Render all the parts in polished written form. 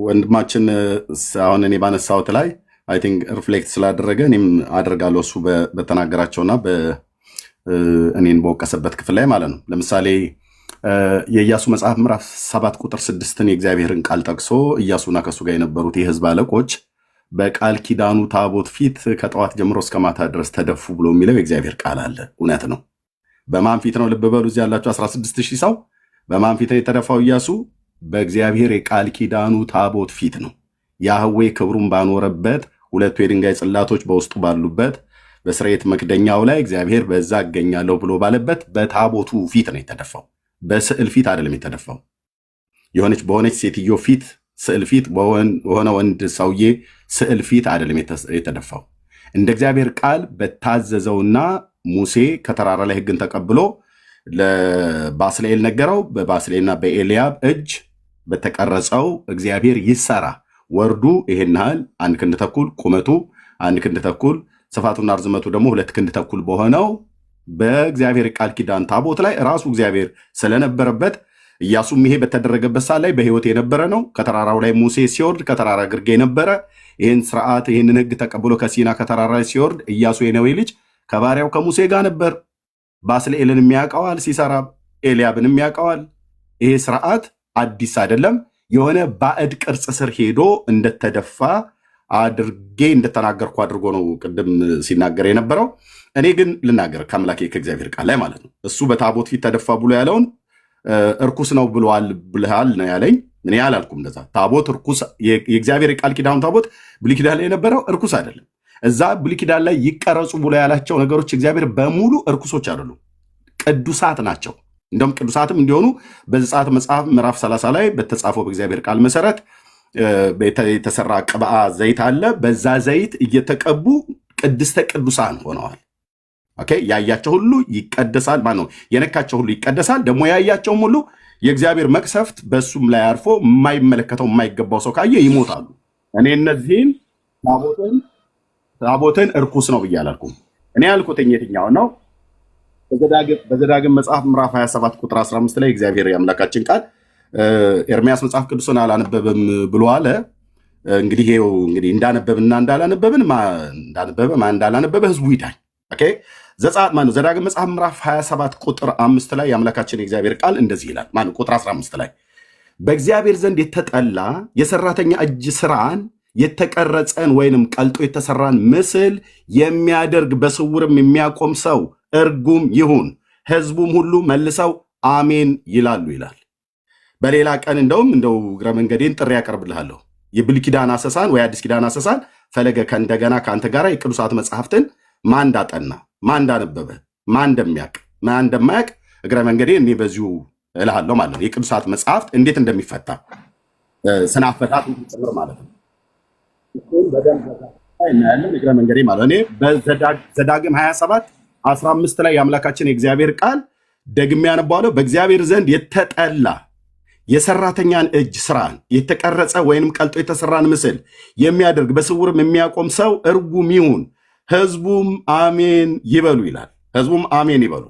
ወንድማችን አሁን እኔ ባነሳሁት ላይ I think reflect ስላደረገ እኔም አደርጋለሁ እሱ በተናገራቸውና እኔን በወቀሰበት ክፍል ላይ ማለት ነው። ለምሳሌ የኢያሱ መጽሐፍ ምዕራፍ 7 ቁጥር 6ን የእግዚአብሔርን ቃል ጠቅሶ ኢያሱና ከእሱ ጋር የነበሩት የሕዝብ አለቆች በቃል ኪዳኑ ታቦት ፊት ከጠዋት ጀምሮ እስከ ማታ ድረስ ተደፉ ብሎ የሚለው የእግዚአብሔር ቃል አለ። እውነት ነው። በማን ፊት ነው? ልብ በሉ፣ እዚህ ያላችሁ 16 ሺህ ሰው በማን ፊት ነው የተደፋው? ኢያሱ በእግዚአብሔር የቃል ኪዳኑ ታቦት ፊት ነው። ያህዌ ክብሩን ባኖረበት፣ ሁለቱ የድንጋይ ጽላቶች በውስጡ ባሉበት፣ በስርየት መክደኛው ላይ እግዚአብሔር በዛ እገኛለሁ ብሎ ባለበት በታቦቱ ፊት ነው የተደፋው። በስዕል ፊት አይደለም የተደፋው። የሆነች በሆነች ሴትዮ ፊት ስዕል ፊት፣ በሆነ ወንድ ሰውዬ ስዕል ፊት አይደለም የተደፋው። እንደ እግዚአብሔር ቃል በታዘዘውና ሙሴ ከተራራ ላይ ሕግን ተቀብሎ ለባስልኤል ነገረው። በባስልኤልና በኤልያብ እጅ በተቀረጸው እግዚአብሔር ይሰራ፣ ወርዱ ይሄን ያህል 1 ክንድ ተኩል፣ ቁመቱ 1 ክንድ ተኩል፣ ስፋቱና ርዝመቱ ደግሞ 2 ክንድ ተኩል በሆነው በእግዚአብሔር ቃል ኪዳን ታቦት ላይ ራሱ እግዚአብሔር ስለነበረበት ኢያሱም ይሄ በተደረገበት ሰዓት ላይ በሕይወት የነበረ ነው። ከተራራው ላይ ሙሴ ሲወርድ ከተራራ ግርጌ የነበረ፣ ይህን ስርዓት ይህንን ሕግ ተቀብሎ ከሲና ከተራራ ላይ ሲወርድ ኢያሱ የነዌ ልጅ ከባሪያው ከሙሴ ጋር ነበር። ባስልኤልንም ያውቀዋል ሲሰራ፣ ኤልያብንም ያውቀዋል። ይሄ ስርዓት አዲስ አይደለም። የሆነ ባዕድ ቅርጽ ስር ሄዶ እንደተደፋ አድርጌ እንደተናገርኩ አድርጎ ነው ቅድም ሲናገር የነበረው። እኔ ግን ልናገር ከአምላኬ ከእግዚአብሔር ቃል ላይ ማለት ነው። እሱ በታቦት ፊት ተደፋ ብሎ ያለውን እርኩስ ነው ብለዋል ብልሃል ነው ያለኝ። እኔ አላልኩም እንደዛ። ታቦት እርኩስ፣ የእግዚአብሔር የቃል ኪዳኑ ታቦት ብሉይ ኪዳን ላይ የነበረው እርኩስ አይደለም። እዛ ብሉይ ኪዳን ላይ ይቀረጹ ብሎ ያላቸው ነገሮች እግዚአብሔር በሙሉ እርኩሶች አይደሉም፣ ቅዱሳት ናቸው። እንደውም ቅዱሳትም እንዲሆኑ በዘጸአት መጽሐፍ ምዕራፍ 30 ላይ በተጻፈው በእግዚአብሔር ቃል መሰረት የተሰራ ቅብአ ዘይት አለ። በዛ ዘይት እየተቀቡ ቅድስተ ቅዱሳን ሆነዋል። Okay፣ ያያቸው ሁሉ ይቀደሳል። ማነው የነካቸው ሁሉ ይቀደሳል። ደግሞ ያያቸውም ሁሉ የእግዚአብሔር መቅሰፍት በእሱም ላይ አርፎ የማይመለከተው የማይገባው ሰው ካየ ይሞታሉ። እኔ እነዚህን ታቦትን እርኩስ ነው ብዬ አላልኩም። እኔ ያልኩትኝ የትኛው ነው? በዘዳግም መጽሐፍ ምዕራፍ 27 ቁጥር 15 ላይ እግዚአብሔር የአምላካችን ቃል፣ ኤርሚያስ መጽሐፍ ቅዱስን አላነበበም ብሎ አለ። እንግዲህ ይኸው እንግዲህ እንዳነበብና እንዳላነበብን፣ እንዳነበበ ማን እንዳላነበበ ህዝቡ ይዳኝ። Okay፣ ዘጸአት ማነው ዘዳግም መጽሐፍ ምዕራፍ 27 ቁጥር 5 ላይ የአምላካችን የእግዚአብሔር ቃል እንደዚህ ይላል። ማነው ቁጥር 15 ላይ በእግዚአብሔር ዘንድ የተጠላ የሰራተኛ እጅ ስራን የተቀረጸን ወይንም ቀልጦ የተሰራን ምስል የሚያደርግ በስውርም የሚያቆም ሰው እርጉም ይሁን፣ ህዝቡም ሁሉ መልሰው አሜን ይላሉ ይላል። በሌላ ቀን እንደውም እንደው እግረ መንገዴን ጥሪ ያቀርብልሃለሁ። የብሉይ ኪዳን አሰሳን ወይ አዲስ ኪዳን አሰሳን ፈለገ ከእንደገና ከአንተ ጋር የቅዱሳት መጽሐፍትን ማን እንዳጠና፣ ማን እንዳነበበ፣ ማን እንደሚያውቅ፣ ማን እንደማያውቅ እግረ መንገዴን እኔ በዚሁ እልሃለሁ ማለት ነው። የቅዱሳት መጽሐፍት እንዴት እንደሚፈታ ስነ አፈታት ጭምር ማለት ነው። እሱን በደንብ እናያለን። እግረ መንገዴ ማለት እኔ በዘዳግም 27 15 ላይ የአምላካችን የእግዚአብሔር ቃል ደግሜ ያነባዋለሁ። በእግዚአብሔር ዘንድ የተጠላ የሰራተኛን እጅ ስራን የተቀረጸ ወይንም ቀልጦ የተሰራን ምስል የሚያደርግ በስውርም የሚያቆም ሰው እርጉም ይሁን፣ ህዝቡም አሜን ይበሉ ይላል። ህዝቡም አሜን ይበሉ።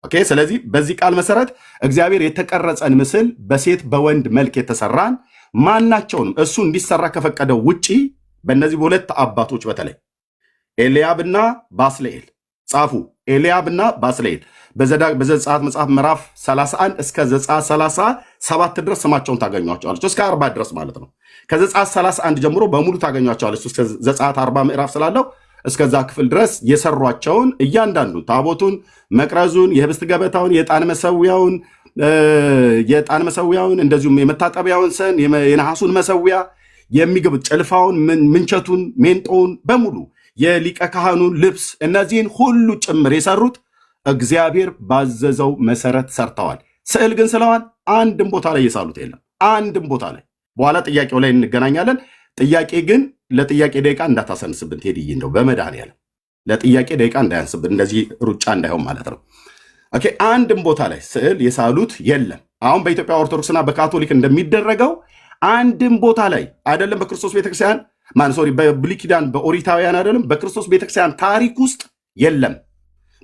Okay። ስለዚህ በዚህ ቃል መሰረት እግዚአብሔር የተቀረጸን ምስል በሴት በወንድ መልክ የተሰራን ማናቸውንም እሱ እንዲሰራ ከፈቀደው ውጪ በእነዚህ በሁለት አባቶች በተለይ ኤልያብና ባስልኤል ጻፉ። ኤልያብና ባስልኤል በዘጸአት መጽሐፍ ምዕራፍ 31 እስከ ዘጸአት 37 ድረስ ስማቸውን ታገኟቸዋለች። እስከ 40 ድረስ ማለት ነው። ከዘጸአት 31 ጀምሮ በሙሉ ታገኟቸዋለች። እስከ ዘጸአት 40 ምዕራፍ ስላለው እስከዛ ክፍል ድረስ የሰሯቸውን እያንዳንዱ ታቦቱን፣ መቅረዙን፣ የህብስት ገበታውን፣ የዕጣን መሰዊያውን፣ እንደዚሁም የመታጠቢያውን ሰን፣ የነሐሱን መሰዊያ፣ የሚገቡት ጭልፋውን፣ ምንቸቱን፣ ሜንጦውን በሙሉ፣ የሊቀ ካህኑን ልብስ፣ እነዚህን ሁሉ ጭምር የሰሩት እግዚአብሔር ባዘዘው መሰረት ሰርተዋል። ስዕል ግን ስለዋል አንድም ቦታ ላይ የሳሉት የለም። አንድም ቦታ ላይ። በኋላ ጥያቄው ላይ እንገናኛለን። ጥያቄ ግን ለጥያቄ ደቂቃ እንዳታሰንስብን ቴዲዬ፣ እንደው በመድኃኒዓለም ለጥያቄ ደቂቃ እንዳያንስብን፣ እንደዚህ ሩጫ እንዳይሆን ማለት ነው። Okay፣ አንድም ቦታ ላይ ስዕል የሳሉት የለም። አሁን በኢትዮጵያ ኦርቶዶክስና በካቶሊክ እንደሚደረገው አንድም ቦታ ላይ አይደለም። በክርስቶስ ቤተክርስቲያን ማን sorry በብሉይ ኪዳን በኦሪታውያን አይደለም፣ በክርስቶስ ቤተክርስቲያን ታሪክ ውስጥ የለም።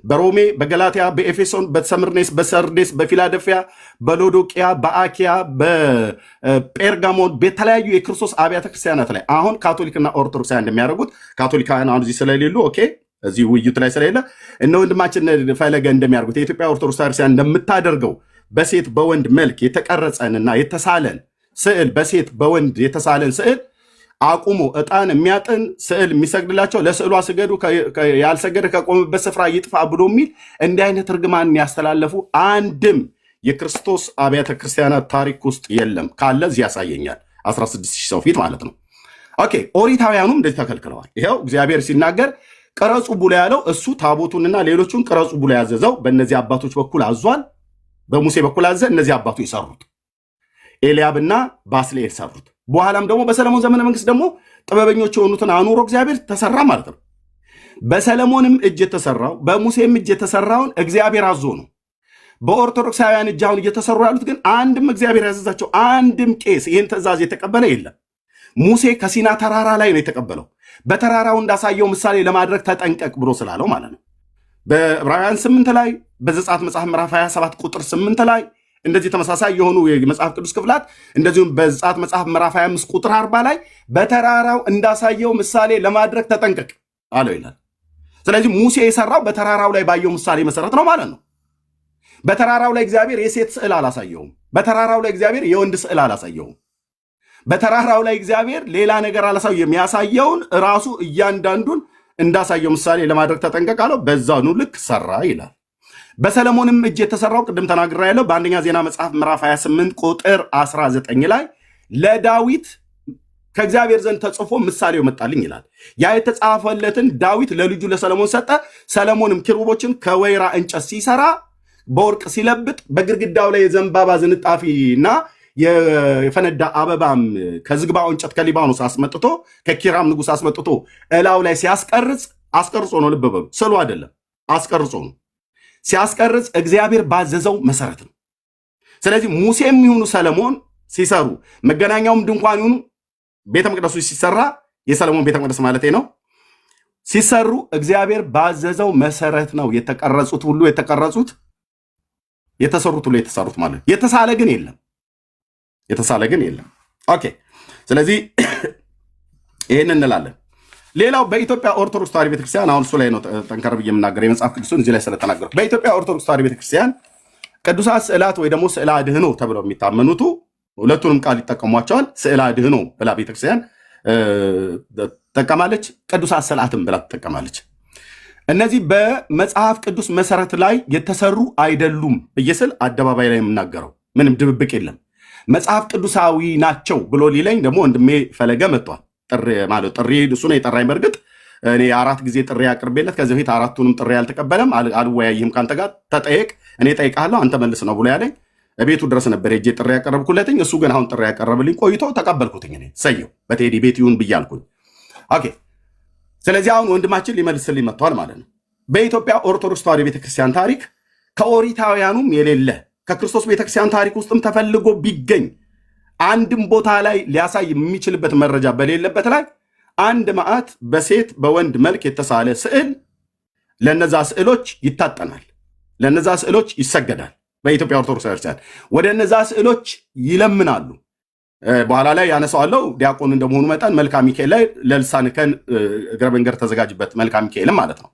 በሮሜ፣ በገላትያ፣ በኤፌሶን፣ በሰምርኔስ፣ በሰርዴስ፣ በፊላደልፊያ፣ በሎዶቅያ፣ በአኪያ፣ በጴርጋሞን በተለያዩ የክርስቶስ አብያተ ክርስቲያናት ላይ አሁን ካቶሊክና ኦርቶዶክሳውያን እንደሚያደርጉት፣ ካቶሊካውያን አሁን እዚህ ስለሌሉ፣ okay፣ እዚህ ውይይቱ ላይ ስለሌለ፣ እነ ወንድማችን ፈለገ እንደሚያደርጉት፣ የኢትዮጵያ ኦርቶዶክስ ክርስቲያን እንደምታደርገው በሴት በወንድ መልክ የተቀረጸንና የተሳለን ስዕል፣ በሴት በወንድ የተሳለን ስዕል አቁሞ ዕጣን የሚያጥን፣ ስዕል የሚሰግድላቸው፣ ለስዕሏ ስገዱ፣ ያልሰገደ ከቆመበት ስፍራ ይጥፋ ብሎ የሚል እንዲህ አይነት እርግማን ያስተላለፉ አንድም የክርስቶስ አብያተ ክርስቲያናት ታሪክ ውስጥ የለም። ካለ እዚህ ያሳየኛል። 16 ሺህ ሰው ፊት ማለት ነው። Okay፣ ኦሪታውያኑም እንደዚህ ተከልክለዋል። ይኸው እግዚአብሔር ሲናገር ቅረጹ ብሎ ያለው እሱ ታቦቱንና ሌሎቹን ቅረጹ ብሎ ያዘዘው በእነዚህ አባቶች በኩል አዟል። በሙሴ በኩል አዘ። እነዚህ አባቶች ሰሩት። ኤልያብና ባስልኤል ሰሩት። በኋላም ደግሞ በሰለሞን ዘመነ መንግስት ደግሞ ጥበበኞች የሆኑትን አኑሮ እግዚአብሔር ተሰራ ማለት ነው። በሰለሞንም እጅ የተሰራው በሙሴም እጅ የተሰራውን እግዚአብሔር አዞ ነው። በኦርቶዶክሳውያን እጅ አሁን እየተሰሩ ያሉት ግን አንድም እግዚአብሔር ያዘዛቸው አንድም ቄስ ይህን ትእዛዝ የተቀበለ የለም። ሙሴ ከሲና ተራራ ላይ ነው የተቀበለው። በተራራው እንዳሳየው ምሳሌ ለማድረግ ተጠንቀቅ ብሎ ስላለው ማለት ነው። በዕብራውያን 8 ላይ፣ በዘጸአት መጽሐፍ ምዕራፍ 27 ቁጥር 8 ላይ እንደዚህ ተመሳሳይ የሆኑ የመጽሐፍ ቅዱስ ክፍላት፣ እንደዚሁም በዘጸአት መጽሐፍ ምዕራፍ 25 ቁጥር 40 ላይ በተራራው እንዳሳየው ምሳሌ ለማድረግ ተጠንቀቅ አለው ይላል። ስለዚህ ሙሴ የሰራው በተራራው ላይ ባየው ምሳሌ መሰረት ነው ማለት ነው። በተራራው ላይ እግዚአብሔር የሴት ስዕል አላሳየውም። በተራራው ላይ እግዚአብሔር የወንድ ስዕል አላሳየውም። በተራራው ላይ እግዚአብሔር ሌላ ነገር አላሳየውም። የሚያሳየውን ራሱ እያንዳንዱን እንዳሳየው ምሳሌ ለማድረግ ተጠንቀቅ አለው። በዛኑ ልክ ሰራ ይላል። በሰለሞንም እጅ የተሰራው ቅድም ተናግሬ ያለው በአንደኛ ዜና መጽሐፍ ምዕራፍ 28 ቁጥር 19 ላይ ለዳዊት ከእግዚአብሔር ዘንድ ተጽፎ ምሳሌው መጣልኝ ይላል። ያ የተጻፈለትን ዳዊት ለልጁ ለሰለሞን ሰጠ። ሰለሞንም ኪሩቦችን ከወይራ እንጨት ሲሰራ፣ በወርቅ ሲለብጥ፣ በግድግዳው ላይ የዘንባባ ዝንጣፊና የፈነዳ አበባም ከዝግባው እንጨት ከሊባኖስ አስመጥቶ፣ ከኪራም ንጉሥ አስመጥቶ እላው ላይ ሲያስቀርጽ፣ አስቀርጾ ነው። ልብ በሉ፣ ስዕሉ አይደለም፣ አስቀርጾ ነው። ሲያስቀርጽ እግዚአብሔር ባዘዘው መሰረት ነው። ስለዚህ ሙሴም ይሁኑ ሰለሞን ሲሰሩ፣ መገናኛውም ድንኳን ይሁኑ ቤተ መቅደሱ ሲሰራ፣ የሰለሞን ቤተ መቅደስ ማለት ነው፣ ሲሰሩ እግዚአብሔር ባዘዘው መሰረት ነው የተቀረጹት ሁሉ የተቀረጹት፣ የተሰሩት ሁሉ የተሰሩት ማለት ነው። የተሳለ ግን የለም። የተሳለ ግን የለም። Okay። ስለዚህ ይህን እንላለን። ሌላው በኢትዮጵያ ኦርቶዶክስ ተዋሕዶ ቤተክርስቲያን፣ አሁን እሱ ላይ ነው ጠንከር ብዬ የምናገረው፣ የመጽሐፍ ቅዱስን እዚህ ላይ ስለተናገርኩ። በኢትዮጵያ ኦርቶዶክስ ተዋሕዶ ቤተክርስቲያን ቅዱሳት ስዕላት ወይ ደግሞ ስዕለ አድህኖ ተብለው የሚታመኑቱ፣ ሁለቱንም ቃል ይጠቀሟቸዋል። ስዕለ አድህኖ ብላ ቤተክርስቲያን ትጠቀማለች፣ ቅዱሳት ስዕላትም ብላ ትጠቀማለች። እነዚህ በመጽሐፍ ቅዱስ መሰረት ላይ የተሰሩ አይደሉም ብዬ ስል አደባባይ ላይ የምናገረው ምንም ድብብቅ የለም። መጽሐፍ ቅዱሳዊ ናቸው ብሎ ሊለኝ ደግሞ ወንድሜ ፈለገ መጥቷል። ጥሪ ማለት ጥሪ እሱ ነው የጠራኝ። በእርግጥ እኔ አራት ጊዜ ጥሪ አቅርቤለት ከዚህ በፊት አራቱንም ጥሪ አልተቀበለም። አልወያይህም ከአንተ ጋር፣ ተጠየቅ፣ እኔ ጠይቃለሁ፣ አንተ መልስ ነው ብሎ ያለኝ። ቤቱ ድረስ ነበር ሄጄ ጥሪ ያቀረብኩለትኝ። እሱ ግን አሁን ጥሪ ያቀረብልኝ ቆይቶ ተቀበልኩትኝ። እኔ ሰየው፣ በቴዲ ቤት ይሁን ብዬ አልኩኝ። Okay፣ ስለዚህ አሁን ወንድማችን ሊመልስልኝ መጥቷል ማለት ነው። በኢትዮጵያ ኦርቶዶክስ ተዋሕዶ ቤተክርስቲያን ታሪክ ከኦሪታውያኑም የሌለ፣ ከክርስቶስ ቤተክርስቲያን ታሪክ ውስጥም ተፈልጎ ቢገኝ አንድም ቦታ ላይ ሊያሳይ የሚችልበት መረጃ በሌለበት ላይ አንድ መዓት በሴት በወንድ መልክ የተሳለ ስዕል፣ ለነዛ ስዕሎች ይታጠናል፣ ለነዛ ስዕሎች ይሰገዳል። በኢትዮጵያ ኦርቶዶክስ ቤተክርስቲያን ወደ እነዛ ስዕሎች ይለምናሉ። በኋላ ላይ ያነሳዋለሁ። ዲያቆን እንደመሆኑ መጠን መልክአ ሚካኤል ላይ ለልሳንከን እግረ መንገድ ተዘጋጅበት፣ መልክአ ሚካኤልም ማለት ነው።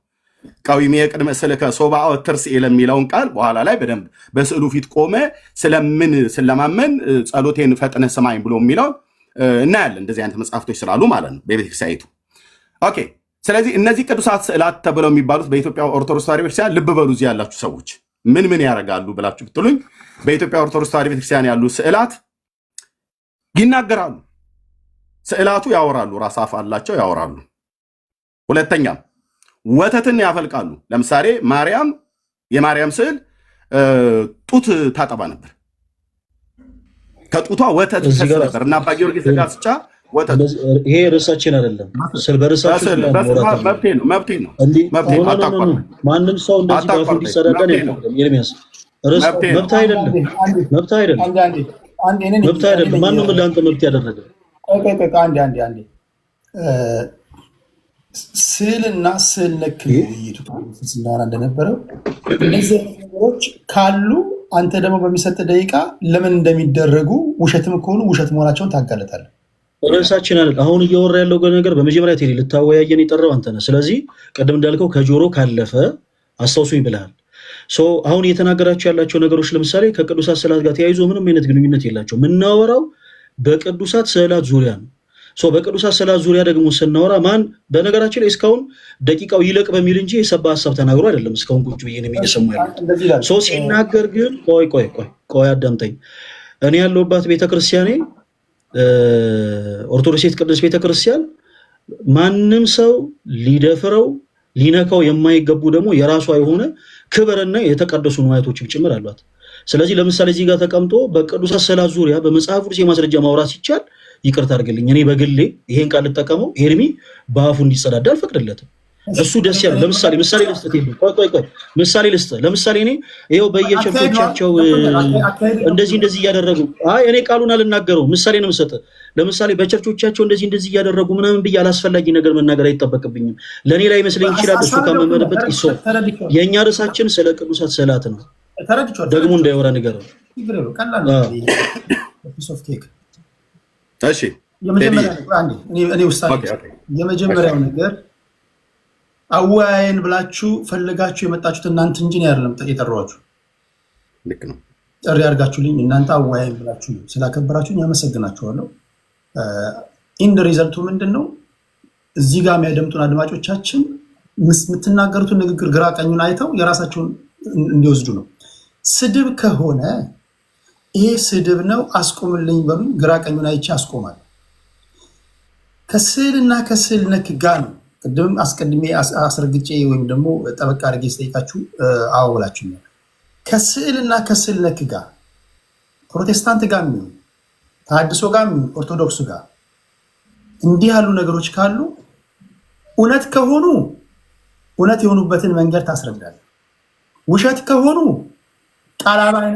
ቀዊሜ ቅድመ ስእልከ ሶበ አወትር ስዕለ የሚለውን ቃል በኋላ ላይ በደንብ በስዕሉ ፊት ቆመ ስለምን ስለማመን ጸሎቴን ፈጥነህ ስማኝ ብሎ የሚለውን እናያለን። እንደዚህ አይነት መጽሐፍቶች ስላሉ ማለት ነው በቤተክርስቲያኒቱ። Okay። ስለዚህ እነዚህ ቅዱሳት ስዕላት ተብለው የሚባሉት በኢትዮጵያ ኦርቶዶክስ ተዋሕዶ ቤተክርስቲያን፣ ልብ በሉ እዚህ ያላችሁ ሰዎች፣ ምን ምን ያደርጋሉ ብላችሁ ብትሉኝ፣ በኢትዮጵያ ኦርቶዶክስ ተዋሕዶ ቤተክርስቲያን ያሉ ስዕላት ይናገራሉ። ስዕላቱ ያወራሉ፣ ራስ አፍ አላቸው፣ ያወራሉ። ሁለተኛም ወተትን ያፈልቃሉ። ለምሳሌ ማርያም፣ የማርያም ስዕል ጡት ታጠባ ነበር። ከጡቷ ወተት እዚህ ይፈስ ጋር ነበር እና አባ ጊዮርጊስ ዘጋስጫ ወተት እንደዚህ ይሄ ርዕሳችን አይደለም። ስለ በርዕሳችን ላይ ማውራት አለብን። መብቴ ነው፣ መብቴ ነው፣ እንዲህ መብቴ no ነው። no no no አታቋርጠኝ፣ ማንም ሰው እንደዚህ በአፉ አታቋርጠኝ። እንዲሰዳደን መብቴ ነው፣ አይፈቅድም። ኤርሚያስ ርዕስ መብቴ ነው። መብት አይደለም፣ አንዴ መብት አይደለም፣ አንዴ አንዴ አንዴ እኔ ነኝ መብት እኔ አይደለም። ነኝ። ማነው ለአንተ መብት ያደረገ? ቆይ ቆይ ቆይ፣ አንዴ አንዴ አንዴ። ስዕልና ስዕል ነክ ነው ውይይቱ ስናወራ እንደነበረው። እነዚህ አይነት ነገሮች ካሉ አንተ ደግሞ በሚሰጥ ደቂቃ ለምን እንደሚደረጉ፣ ውሸትም ከሆኑ ውሸት መሆናቸውን ታጋለጣለህ። ርዕሳችን አይደል አሁን እያወራ ያለው ነገር። በመጀመሪያ ቴዲ ልታወያየን የጠራው አንተ ነህ። ስለዚህ ቅድም እንዳልከው ከጆሮ ካለፈ አስታውሱኝ ብለሃል። So አሁን እየተናገራቸው ያላቸው ነገሮች ለምሳሌ ከቅዱሳት ስዕላት ጋር ተያይዞ ምንም አይነት ግንኙነት የላቸው። የምናወራው በቅዱሳት ስዕላት ዙሪያ ነው። So በቅዱሳት ስዕላት ዙሪያ ደግሞ ስናወራ ማን በነገራችን ላይ እስካሁን ደቂቃው ይለቅ በሚል እንጂ የሰባ ሀሳብ ተናግሮ አይደለም። እስካሁን ቁጭ ብዬ ነው እየሰሙ ያሉት። እንደዚህ ይላል። So ሲናገር ግን፣ ቆይ ቆይ ቆይ ቆይ አዳምጠኝ። እኔ ያለሁባት ቤተክርስቲያኔ ኦርቶዶክስ ቅድስት ቤተክርስቲያን ማንም ሰው ሊደፍረው ሊነካው የማይገቡ ደግሞ የራሷ የሆነ ክብርና የተቀደሱ ንዋያቶችም ጭምር አሏት። ስለዚህ ለምሳሌ እዚህ ጋር ተቀምጦ በቅዱሳት ስዕላት ዙሪያ በመጽሐፍ ቅዱስ የማስረጃ ማውራት ሲቻል፣ ይቅርታ አድርግልኝ፣ እኔ በግሌ ይሄን ቃል ልጠቀመው፣ ኤርሚ በአፉ እንዲጸዳዳ አልፈቅድለትም። እሱ ደስ ያለው ለምሳሌ ምሳሌ ልስጥህ፣ ቴዲ፣ ቆይ ቆይ ቆይ ምሳሌ ልስጥህ። ለምሳሌ እኔ ይኸው በየ church ኦቻቸው እንደዚህ እንደዚህ እያደረጉ፣ አይ እኔ ቃሉን አልናገረውም፣ ምሳሌ ነው የምሰጥህ። ለምሳሌ በ church ኦቻቸው እንደዚህ እንደዚህ እያደረጉ ምናምን ብዬ አላስፈላጊ ነገር መናገር አይጠበቅብኝም። ለእኔ ላይ ይመስለኝ ይችላል። እሱ ካመመንበት ይሶ የእኛ ርዕሳችን ስለ ቅዱሳት ስዕላት ነው። ደግሞ እንዳይወራ ንገረው። Piece of cake። እሺ። እኔ ውሳኔ፣ የመጀመሪያው ነገር አወያየን ብላችሁ ፈልጋችሁ የመጣችሁት እናንተ እንጂ እኔ አይደለም የጠራኋችሁ። ልክ ነው። ጥሪ አድርጋችሁልኝ እናንተ አወያየን ብላችሁ ነው። ስላከበራችሁኝ አመሰግናችኋለሁ። End result ኡ ምንድን ነው? እዚህ ጋር የሚያደምጡን አድማጮቻችን የምትናገሩትን ንግግር ግራ ቀኙን አይተው የራሳቸውን እንዲወስዱ ነው። ስድብ ከሆነ ይሄ ስድብ ነው አስቁምልኝ በሉኝ፣ ግራ ቀኙን አይቼ አስቆማለሁ። ከስዕልና ከስዕል ነክ ጋር ነው። ቅድምም አስቀድሜ አስረግጬ ወይም ደግሞ ጠበቅ አድርጌ ስጠይቃችሁ አዎ ብላችሁኛል። ከስዕልና ከስዕል ነክ ጋር ፕሮቴስታንት ጋር የሚሆን፣ ተሐድሶ ጋር የሚሆን፣ ኦርቶዶክሱ ጋር እንዲህ ያሉ ነገሮች ካሉ፣ እውነት ከሆኑ እውነት የሆኑበትን መንገድ ታስረዳለህ። ውሸት ከሆኑ ቃላባይ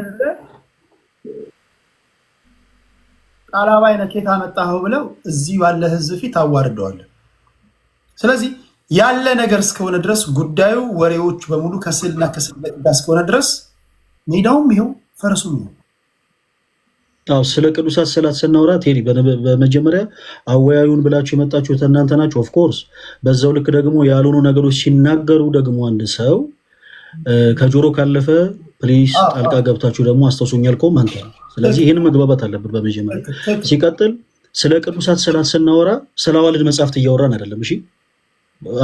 ነህ፣ ከየት አመጣኸው ብለው እዚህ ባለ ህዝብ ፊት ታዋርደዋለህ። ስለዚህ ያለ ነገር እስከሆነ ድረስ፣ ጉዳዩ ወሬዎቹ በሙሉ ከስዕልና ከስዕል ጋር እስከሆነ ድረስ ሜዳውም ይኸው ፈረሱም ይኸው። አዎ፣ ስለ ቅዱሳት ስዕላት ስናወራ ቴዲ በመጀመሪያ አወያዩን ብላችሁ የመጣችሁት እናንተ ናችሁ። Of course በዛው ልክ ደግሞ ያልሆኑ ነገሮች ሲናገሩ ደግሞ አንድ ሰው ከጆሮ ካለፈ please ጣልቃ ገብታችሁ ደግሞ አስታውሱኝ ያልከውም አንተ ነው። ስለዚህ ይህን መግባባት አለብን በመጀመሪያ። ሲቀጥል ስለ ቅዱሳት ስዕላት ስናወራ ስለ አዋልድ መጽሐፍት እያወራን አይደለም። እሺ፣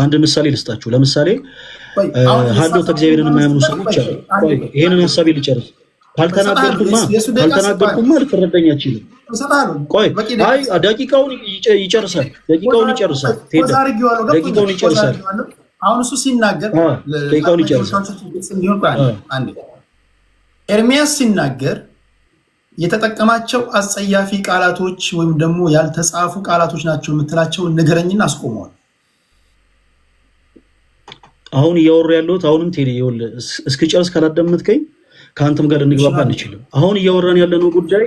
አንድ ምሳሌ ልስጣችሁ። ለምሳሌ ሀልዎተ እግዚአብሔርን የማያምኑ ሰዎች አሉ። ይሄንን ሀሳቤ ልጨርስ። ካልተናገርኩማ ልትረዳኝ አትችልም። ቆይ፣ አይ ደቂቃውን ይጨርሳል። ደቂቃውን ይጨርሳል። ደቂቃውን ይጨርሳል። አሁን እሱ ሲናገር ደቂቃውን ይጨርሳል። ኤርሚያስ ሲናገር የተጠቀማቸው አጸያፊ ቃላቶች ወይም ደግሞ ያልተጻፉ ቃላቶች ናቸው የምትላቸው ንገረኝና አስቆመዋል። አሁን እያወሩ ያለሁት፣ አሁንም ቴዲ ይኸውልህ፣ እስክጨርስ ካላዳመጥከኝ ከአንተም ጋር ልንግባባ አንችልም። አሁን እያወራን ያለነው ጉዳይ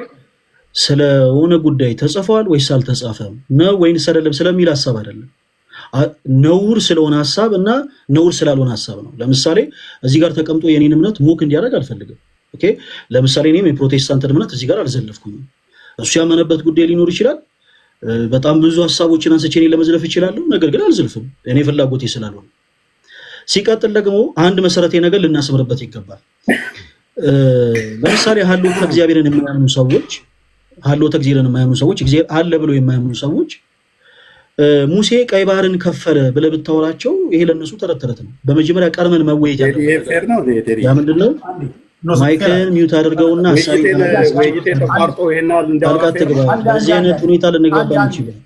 ስለሆነ ጉዳይ ተጽፏል ወይስ አልተጻፈም ነው ወይንስ አይደለም ስለሚል ሀሳብ አይደለም። ነውር ስለሆነ ሀሳብ እና ነውር ስላልሆነ ሀሳብ ነው። ለምሳሌ እዚህ ጋር ተቀምጦ የኔን እምነት mock እንዲያደርግ አልፈልግም። Okay፣ ለምሳሌ እኔም የፕሮቴስታንትን እምነት እዚህ ጋር አልዘለፍኩኝም። እሱ ያመነበት ጉዳይ ሊኖር ይችላል። በጣም ብዙ ሀሳቦችን አንስቼ እኔ ለመዝለፍ እችላለሁ። ነገር ግን አልዘልፍም፣ እኔ ፍላጎቴ ስላልሆነ። ሲቀጥል ደግሞ አንድ መሰረታዊ ነገር ልናስምርበት ይገባል። ለምሳሌ ሀልዎተ እግዚአብሔርን የማያምኑ ሰዎች፣ ሀልዎተ እግዚአብሔርን የማያምኑ ሰዎች፣ እግዚአብሔር አለ ብለው የማያምኑ ሰዎች ሙሴ ቀይ ባህርን ከፈለ ብለህ ብታወራቸው ይሄ ለእነሱ ተረት ተረት ነው። በመጀመሪያ ቀድመን መወየት ያለብን ያ ምንድን ነው? Mic ን mute አድርገውና ጣልቃ አትግባ። በዚህ አይነት ሁኔታ ልንግባባ አንችልም።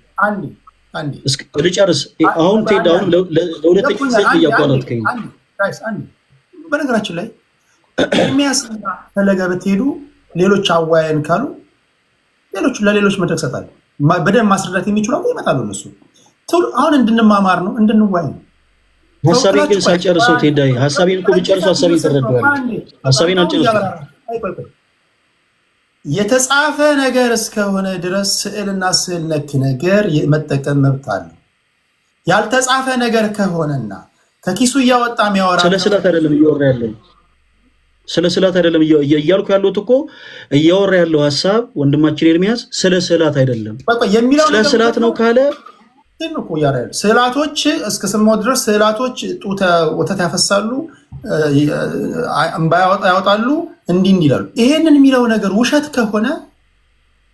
ልጨርስ። አሁን ቴድ አሁን ለሁለተኛ ጊዜ እያቋረጥከኝ። በነገራችን ላይ ኤርሚያስ ፈለገ ብትሄዱ፣ ሌሎች አወያየን ካሉ ሌሎች ለሌሎች መድረክ እሰጣለሁ። በደንብ ማስረዳት የሚችሉ ይመጣሉ። እነሱ አሁን እንድንማማር ነው፣ እንድንወያይ ነው። ሀሳቤን ግን ሳልጨርሰው ቴዳይ፣ ሀሳቤን እኮ ብጨርሰው ሀሳቤን ትረዳዋለህ። ሀሳቤን አልጨረስኩም። የተጻፈ ነገር እስከሆነ ድረስ ስዕልና ስዕል ነክ ነገር የመጠቀም መብት አለው። ያልተጻፈ ነገር ከሆነና ከኪሱ እያወጣ የሚያወራ ስለ ስዕላት አይደለም እያወራ ያለው፣ ስለ ስዕላት አይደለም እያልኩ ያለሁት እኮ። እያወራ ያለው ሀሳብ ወንድማችን ኤርሚያስ ስለ ስዕላት አይደለም። የሚለው ስለ ስዕላት ነው ካለ እኮ እያለ ያለው ስዕላቶች እስከ ስማው ድረስ ስዕላቶች ጡተ ወተት ያፈሳሉ፣ እንባ ያወጣሉ፣ እንዲህ እንዲህ ይላሉ። ይሄንን የሚለው ነገር ውሸት ከሆነ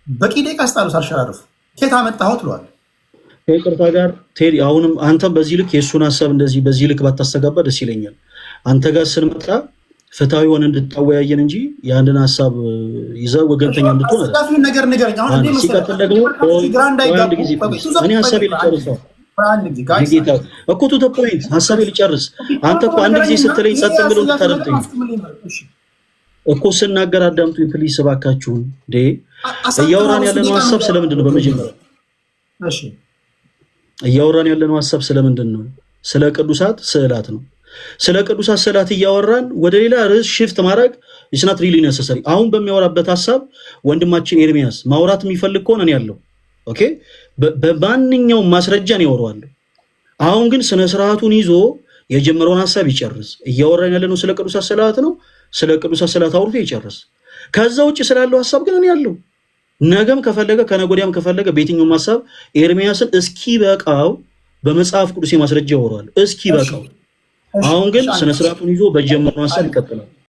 በቂ ደቂቃ ስጣሉ ሳልሸራርፍ ከየት አመጣኸው ትለዋለህ። ከይቅርታ ጋር ቴዲ፣ አሁንም አንተም በዚህ ልክ የእሱን ሀሳብ እንደዚህ በዚህ ልክ ባታስተጋባ ደስ ይለኛል። አንተ ጋር ስንመጣ ፍትሐዊ ሆነ እንድታወያየን እንጂ የአንድን ሀሳብ ይዘህ ወገንተኛ እንድትሆን አይደለም። አስጋፊውን ነገር ንገረኝ። አሁን እንዴ መሰለህ ሲቀጥል ደግሞ ግራ እንዳይጋቡ አንድ ጊዜ please፣ እኔ ሀሳቤ ልጨርስ guys ጌታ እኮ to the point ሀሳቤ ልጨርስ። አንተ እኮ አንድ ጊዜ ስትለኝ ጸጥ ብለው ታደምጠኝ እኮ፣ ስናገር አዳምጡኝ please እባካችሁን። እንዴ እያወራን ያለነው ሀሳብ ስለምንድን ነው? በመጀመሪያ እያወራን ያለነው ሀሳብ ስለምንድን ነው? ስለ ቅዱሳት ስዕላት ነው። ስለ ቅዱሳት ስዕላት እያወራን ወደ ሌላ ርዕስ shift ማድረግ it's not really necessary። አሁን በሚያወራበት ሀሳብ ወንድማችን ኤርሚያስ ማውራት የሚፈልግ ከሆነ እኔ ያለው okay፣ በማንኛውም ማስረጃ ነው ያወራዋለሁ። አሁን ግን ስነ ስርዓቱን ይዞ የጀመረውን ሀሳብ ይጨርስ። እያወራን ያለነው ስለ ቅዱሳት ስዕላት ነው። ስለ ቅዱሳት ስዕላት አውርቶ ይጨርስ። ከዛ ውጭ ስላለው ሀሳብ ግን እኔ ያለው ነገም ከፈለገ ከነገ ወዲያም ከፈለገ በየትኛውም ሀሳብ ኤርሚያስን እስኪበቃው በመጽሐፍ ቅዱስ ማስረጃ ያወራዋል እስኪ በቃው። አሁን ግን ስነ ስርዓቱን ይዞ በጀመረው ሀሳብ ይቀጥላል።